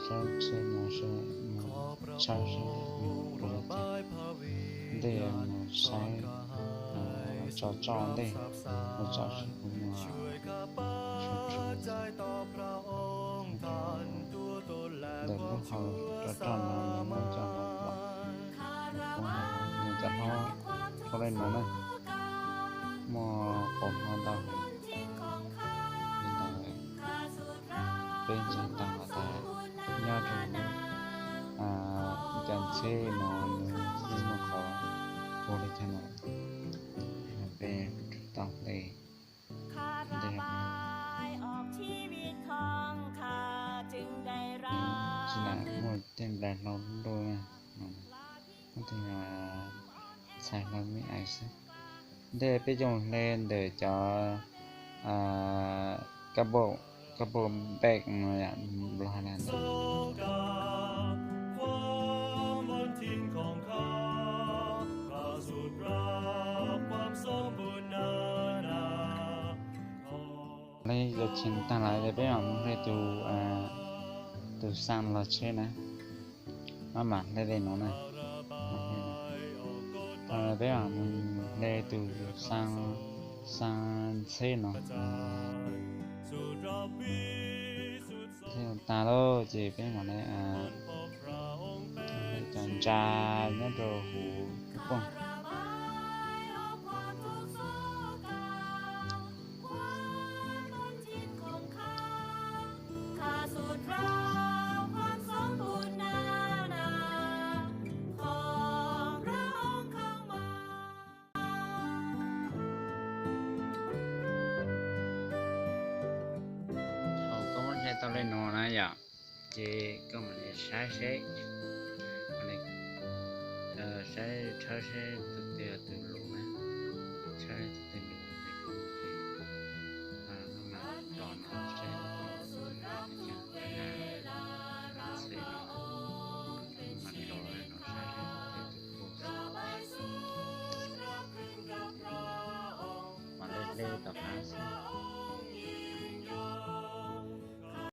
Tshawb seb no seb, tshawb seb puas li cas. Ntej mus saib, tso tso ntej, mus tso seb puas muaj sab tshuam. Ntawm lub hau roj roj no muab coj los pom, muaj cov hlob rau li no na, muaj qau hlob ntau heev. Li ntawd peb ntseeg tau has tas nyob rau cov ntxheb no nws yeej muaj qhov puag li thiab no, peb tau hle ntej. Tsis tas muaj tej nplai hlau luj na, ntxhais hlau me ais xwb. Ntej peb coj hle ntawm cov carbon, carbon bag no yom, Nplog hais li ntawd. Hle cov tsheb tag lawm ces peb mam mus hle tus, tus xaa los tsheb na. Maj mam hle li no na. Peb mam mus hle tus xaa, xaa ntxheb no. Hle tag lawm ces peb mam li hle cov ntsa nyob rau hauv cub pooj. Thaum koj muab hle tau li no na yom, ces koj mam li saib seb, saib tshawb seb tus twg yog tus lus na, tshawb tus twg